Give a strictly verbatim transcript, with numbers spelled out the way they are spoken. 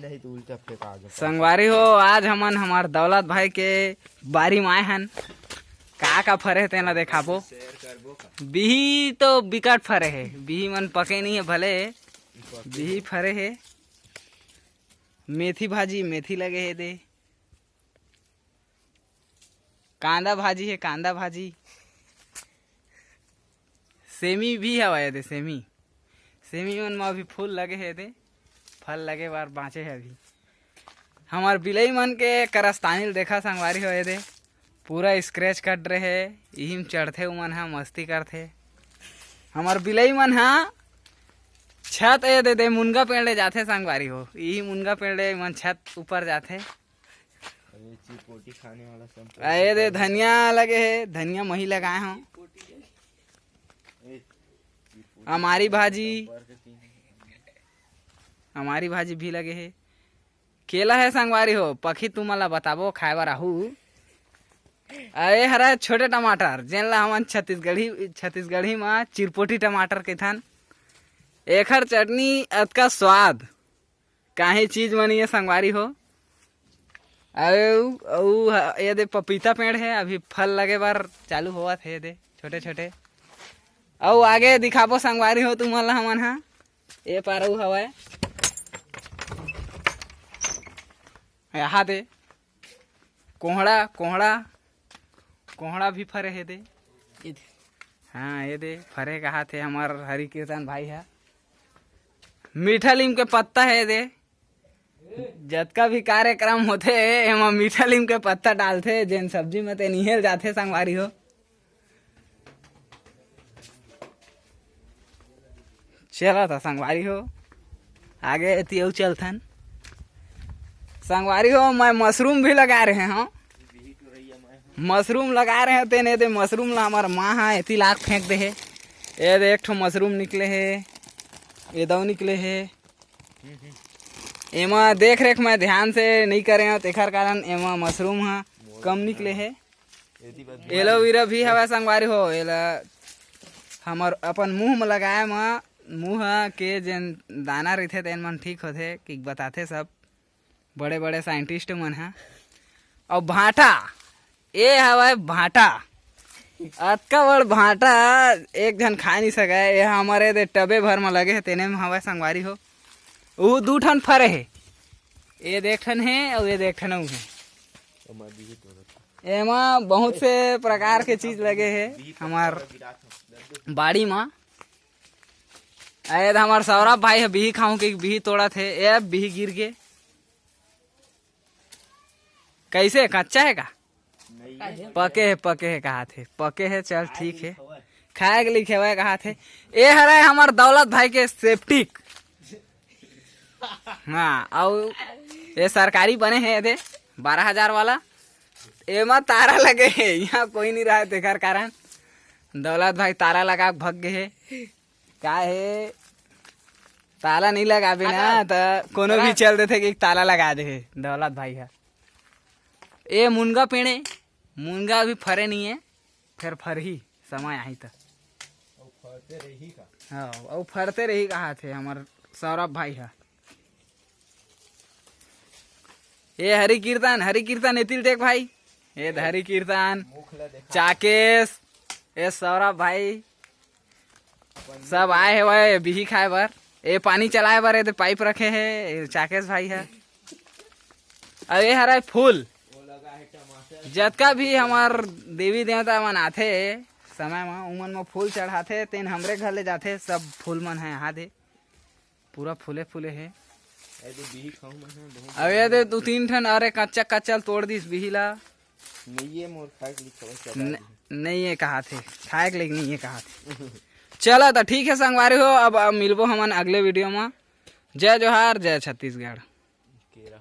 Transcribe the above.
नहीं तो उल्टा फेंका आगे। संगवारी हो, आज हमन हमार दौलत भाई के बारी म आए हन। का का फरे हे तेला देखाबो। बिही तो बिकट फरे हे, बिही मन पके नहीं हे भले, बिही फरे हे। मेथी भाजी, मेथी लगे हे दे। कांदा भाजी हे, कांदा भाजी। सेमी भी हवय एदे, सेमी। सेमी मन म अभी फूल लगे हे एदे, फल लगे बर बांचे हे अभी। हमर बिलई मन के करस्तानी ल देखा संगवारी हो एदे, पूरा स्क्रैच कट रहे, इही म चढ़थे उमन ह, मस्ती करथे। हमर बिलई मन ह छत ए दे दे मुनगा पेड़ ले जाथे संगवारी हो, इही मुनगा पेड़ ले मन छत ऊपर जाथे। अरे चिरपोटी खाने वाला सब। अरे दे धनिया लगे हे, धनिया मही लगाए हूँ। अमारी भाजी, अमारी भाजी भी लगे हे। केला हे संगवारी हो, पखी तुमन ला बताबो खाए बर आहू। अरे हरा छोटे टमाटर, जेन ला हमन छत्तीसगढ़ी, छत्तीसगढ़ी मा चिरपोटी टमाटर कथन। एखर चटनी अतका स्वाद, काहे चीज म नइ हे संगवारी हो। अउ, अउ ह-, ये दे पपीता पेड़ हे, अभी फल लगे बर चालू होवत हे, ये दे छोटे छोटे। अउ आगे दिखाबो संगवारी हो तुमन ला हमन ह। ए पार अउ हवय, यहाँ दे कोहड़ा, कोहड़ा, कोहड़ा भी फरे हे दे। ये दे। हाँ, ये दे फरे कहा थे हमर हरि कीर्तन भाई ह। मीठा लीम के पत्ता हे दे। जतका भी कार्यक्रम होथे, एमा मीठा लीम के पत्ता डालथे, जेन सब्जी में ते निहेल जाथे संगवारी हो। चला था संगवारी हो, आगे एती अउ चलथन। संगवारी हो, मैं मशरूम भी लगा रहे हूँ, मशरूम लगा रहे हैं, तेने दे मशरूम ला हमर माँ हा एती लाग फेंक दे हे। ये दे एक ठो मशरूम निकले हे, ये दो निकले हे। एमा देख रेख मैं ध्यान से नई करे हंव, तेखर कारण एमा मशरूम हा कम निकले हे। एलोवेरा भी हवय संगवारी हो, एला हमर अपन मुंह म लगाए म मुंह के जेन दाना रहिथे तेन मन ठीक होथे कि बताथे सब बड़े बड़े साइंटिस्ट मन ह। अउ भांटा, ए हवय भांटा, अतका बड़ भांटा एक झन खा नहीं सकय। ये हमर ए दे टबे भर म लगे हे, तेने म हवय संगवारी हो। ऊ दू ठन फरे हे, ए दे एक ठन हे अउ ए दे एक ठन अउ हे। एमा बहुत से प्रकार के चीज लगे हे हमार बाड़ी म। ए दे हमार सौरभ भाई ह बिही खाऊं के बिही तोड़त हे। ए बिही गिर गे। कैसे, कच्चा हे का? पके हे, पके हे कहा थे, पके हे, चल ठीक हे। खाए के लिखे हुआ कहा थे। ए हरे हमर दौलत भाई के सेप्टिक। हाँ, अउ ये सरकारी बने हे, ये दे बारह हजार वाला। एमा तारा लगे हे, यहाँ कोई नहीं रहा, तेकर कारण दौलत भाई तारा लगा के भग गए हे। का हे, ताला नहीं लगाबे ना, त कोनो भी चल देथे कि ताला लगा दे हे दौलत भाई ह। ए मुनगा पेड़े, मुनगा अभी फरे नहीं है, फिर फरही, समय आही त। अउ फरते रही का? हाँ, अउ फरते रही कहा थे हमर सौरभ भाई ह। ए हरि कीर्तन, हरि कीर्तन एतिल देख भाई, ए हरि कीर्तन, मुख ला देखा। चाकेश, ए सौरभ भाई, सब आए हे वह बिही खाए बर। ए पानी चलाए बर ए दे पाइप रखे हे, ए चाकेश भाई है। अउ ए हरे फूल, जतका भी हमार देवी देवता मन आथे समय म, उमन म फूल चढ़ाथे, तेन हमरे घर ले जाथे। सब फूल मन है, यहाँ दे पूरा फूले फूले हे। ए दे बिही खाऊं मैं, हाँ, बहुत अब ये दे दू तीन ठन, अरे कच्चा कच्चा तोड़ दिस बिही ला। नहीं, ये मोर खाए के लिए खबर चला न-, नहीं ये कहा थे, खाए के लिए नहीं ये कहा थे। चला त ठीक है संगवारी हो, अब, अब मिलबो हमन अगले वीडियो में। जय जोहार, जय छत्तीसगढ़। केरा।